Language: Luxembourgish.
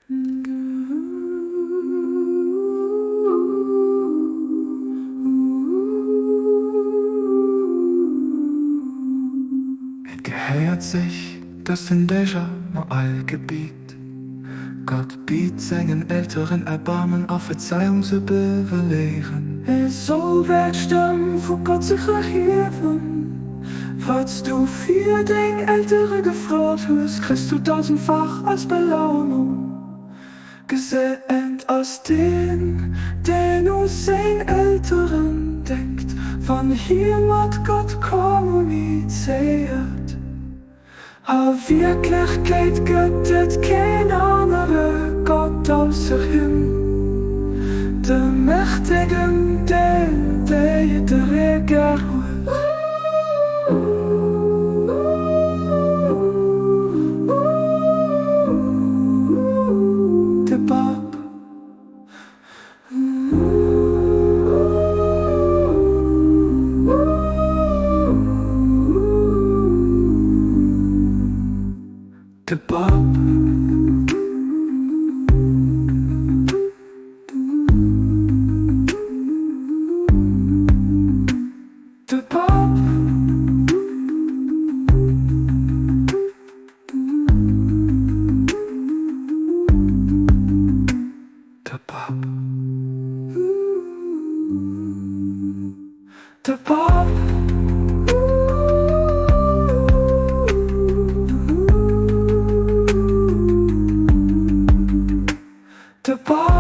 Et gehéiert sech, dass den Dénger no all Gebiet Gott biet, sengen Elteren Erbarmen a Verzeiung ze beweléieren. Et soll wär d'Stëmm vu Gott sech erhiewen. Wat s du fir deng Eltere gefrot hues, kriss du dausendfach als Belounung. Geseent ass deen, deen u seng Elteren denkt, wann hie mat Gott kommunizéiert. A Wierklechkeet gëtt et keen anere Gott ausser him, de Mächtegen, deen dee jidderee gär huet. De Papp. De Papp. De Papp. De Papp. De Papp. De Papp.